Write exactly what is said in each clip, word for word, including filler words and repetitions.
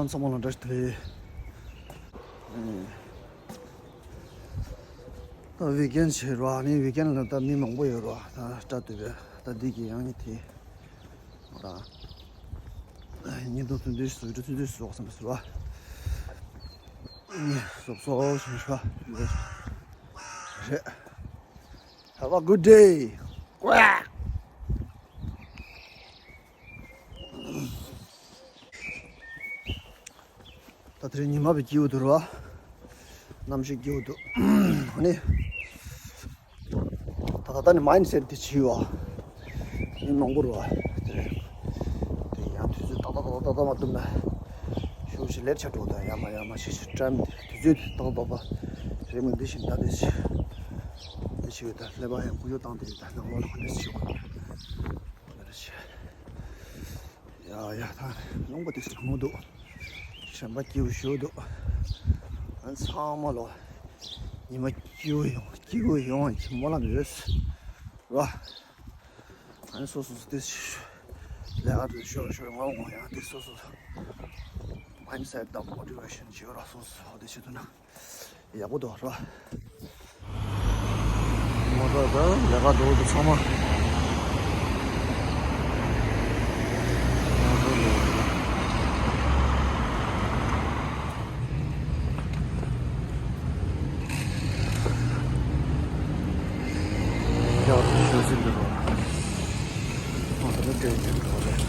ཚང་མ་ལ་བཀྲ་ཤིས་བདེ་ལེགས། ད་ཝིག་ཨེན་བྱེད་རོགས། ཨ་ནི་ཝིག་ཨེན་ལ་ད་མི་མང་པོ་ཡོད་རོགས། ད་སྐྲ་བཏུབ་པའི་ད་འདི་གི་ཡང་ནི་དེ་ར། ཉིན་ཐོ་ཚུན་ཚོད་བཟོ་རྒྱུ་ཚུན་ཚོད་བཟོ་བསམ་ཟེར་བ། ངས་བཟོ་བཟོ་བཞིན་ཤ། རེད། Have a good day. ཀ། ད་དེ་རིང་ཉི་མ་བའི་སྐྱིད་པོ་འདུག་ར། གནམ་གཤིས་སྐྱིད་པོ་འདུག་ཨ་ནི། ད་ད་ལྟ་ནི་མའིན་སེཊ་དེ་བྱིས་ཡོད། མི་མང་པོ་རེད་བ། དེ་ཡང་དུས་ཚོད་ཏག་ཏག་ཏག་ཏག་ཏག་མ་བཏུབ་ན། ཤུགས་ཤིག་ལེཊ་ཆགས་འགྲོ། ད་ཡར་མར་ཡར་མར་ཤིག་ཤིག་ཊའིམ་དེ་དུས་ཚོད་དེ་ཏག་ཏག་ཏག་རེད་མོད། འདི་བཞིན་ད་དེ་ཞིག་དེ་ཞིག་ད་ཀླད་པ་ཡང་ཁུ་ཡོ་བཏང་དེ་ད་ནང་ལོགས་ལ་ག་འདྲ་ཞིག་ཡོད་ག་ད་རེ་ཞིག་ཡ་ཡ། ད་རླུང་པ་དེ་ཚོ་གྲང་མོ་འདུག་གཞན་པ་སྐྱིད་པོ་ཞེ་པོ་འདུག་ཨ་ཚང་མ་ལོ། ཉི་མ་སྐྱིད་པོ་ཡོང་སྐྱིད་པོ་ཡོང་སྨོན་ལམ་ཡོད་ར། ཨ་ནི་སོ་སོ་སོ་དེ་ལས་ཀ་དེ་ཤོར་ཤོར་ངོ་ངོ་ཡང་དེ་སོ་སོ་མའིན་སེཊ་དང་མོ་ཊི་ཝེ་ཤན་བྱེད་ར། སོ་སོ་དེ་བྱེད་ཐུབ་ན། ཡག་པོ་འདུག་ར། མོ་ཊ་དང་ལས་ཀ་འགྲོ་འདུག་ཚང་མ། ཡག་པོ་ཞོ་ཟིན་འདུག་ར། མོ་ཊ་དང་ཏྲེན་ཅིག་འགྲོ་རེད།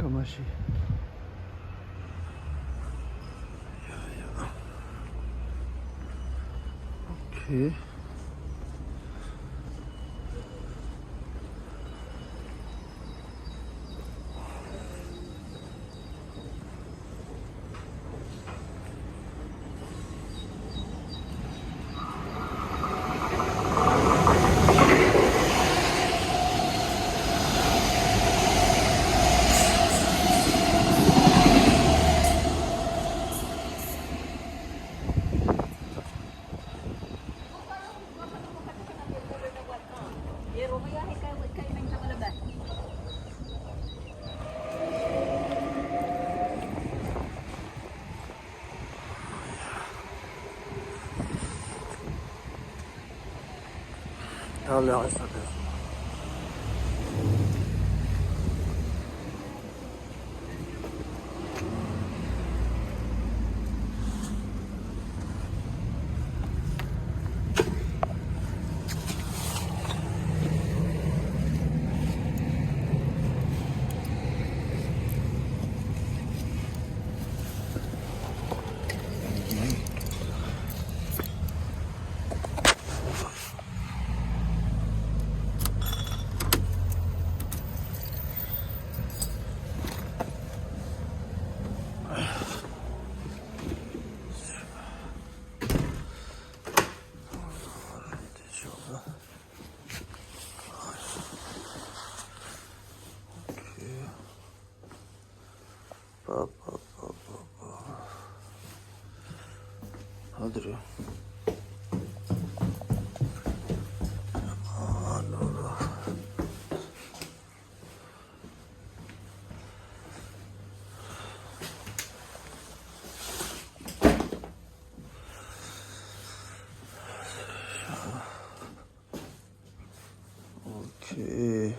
ཀ་མ་ཤི། ཡ་ཡ། ཨོ་ཁེ། ད་ལས་ས་དེ། ཨེ།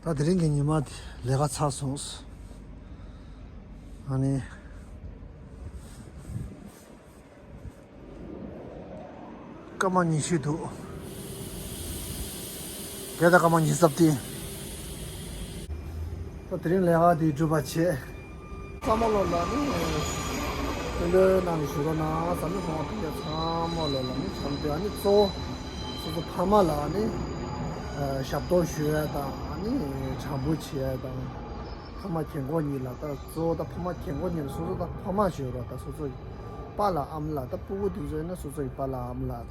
ད་དེ་རིང་གི་ཉི་མ་དེ་ལས་ཀ་ཚར་སོང་། ཨ་ནི། སྐར་མ་ཉི་ཤུ་འདུག་དེ་ད་སྐར་མ་ཉི་ཤུ་རྩ་བདུན། ད་དེ་རིང་ལས་ཀ་དེ་གྲུབ་པ་བྱས། ཚང་མ་ལོ་ལ་ནི་སྐུ་མགྲོན་གནང་ནས་བཞུགས་རོགས་གནང་། བཟའ་མི་གང་མང་ཐུག་ཡ་ཚང་མ་ལོ་ལ་ནི་འཆམ་མཐུན། ཨ་ནི་གཙོ་བོ་སོ་སོ་ཕ་མ་ལ་ནི་ཞབས་ཏོག་ཞུ་ཡ་དང་ཨ་ནི་བྱམས་པོ་བྱེད་ཡ་དང་། ཕ་མ་རྒན་གོག་གཉིས་ལ་ད་གཙོ་བོ་ད་ཕ་མ་རྒན་གོག་གཉིས་ལ་སོ་སོ་ད་ཕ་མ་ཞུ་རོགས། ད་སོ་སོ་ཡི་པཱ་ལགས་ཨ་མ་ལགས། ད་སྤུ་གུ་དེ་ཚོ་ཡིན་ན་སོ་སོ་ཡི་པཱ་ལགས་ཨ་མ་ལགས།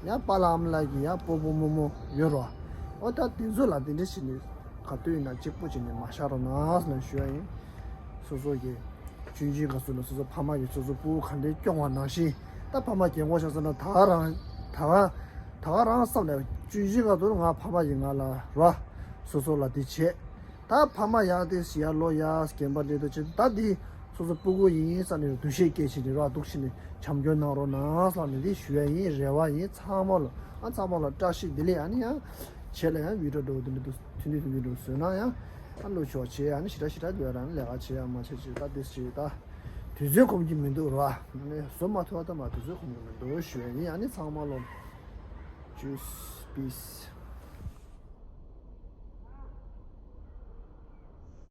ད་ཡང་པཱ་ལགས་ཨ་མ་ལགས་ཀྱི་ཡང་སྤོ་བོ་རྨོ་མོ་ཡོད་རོགས། འོ་ད་དེ་ཚོ་ལ་དེ་འདྲ་བྱས་ནས་ག་དུས་ཡིན་ན་གཅིག་པུ་བྱས་ནས་མ་བཞག་རོགས་གནང་ཟེར་ནས་ཞུ་ཡ་ཡིན། སོ་སོ་གི་གཅུང་གཅུང་ག་ཚོད་ལ་སོ་སོ་ཕ་མ་གིས་སོ་སོ་སྤུ་གུ་ག་འདྲའི་སྐྱོང་བ་ནང་བཞིན། ད་ཕ་མ་རྒན་གོག་ཆགས་སོང་ན་ད་ག་རང་ད་ག་ད་ག་རང་བསམ་ནས་གཅུང་གཅུང་ག་ཚོད་ང་ཕ་མ་ཡིན་ང་ལ་རོགས། སོ་སོ་ལ་དེ་བྱེད། ད་ཕ་མ་ཡང་དེ་ཡར་ལོག་ཡར་རྒན་པ་འདྲེ་དུ་བྱེད། ད་འདི་སོ་སོ་སྤུ་གུ་ཡིན་བསམ་ནས་འདུ་ཤེས་སྐྱེད་བྱས་ནས་རོགས་འདུག་བྱས་ནས་བྱམས་སྐྱོང་གནང་རོགས་གནང་ཟེར་ནས་འདི་ཞུ་ཡ་ཡིན། རེ་བ་ཡིན་ཚང་མ་ལ། ཨ་ཚང་མ་ལ་བཀྲ་ཤིས་བདེ་ལེགས། ཨ་ནི་ཡང་བྱེད་ལ་ཡང་བི་ཌིའོ་འགྲོ་འདི་འདྲ་འདུག་ཐུན་ཏིག་ཐུན་ཏིག་འགྲོ་བཟོས་ན་ཡང་ཨ་ལོ་ཆོག་བྱེད། ཨ་ནི་ཞེ་དྲག་ཞེ་དྲག་འདུག་ཡ་རང་ལས་ཀ་བྱེད་ཡ་མ་བྱེད་ཅིག་ད་འདི་ཞིག་ད་དུས་ཚོད་ཁོམ་གྱི་མི་འདུག་ར། ཨ་ནི་བཟོ་མ་ཐུབ་པ་ད་མ་དུས་ཚོད་ཁོམ་གྱི་མི་འདུག་ཞུ་ཡ་ཡིན། ཨ་ནི་ཚང་མ་ལ་ཇུས་པིས།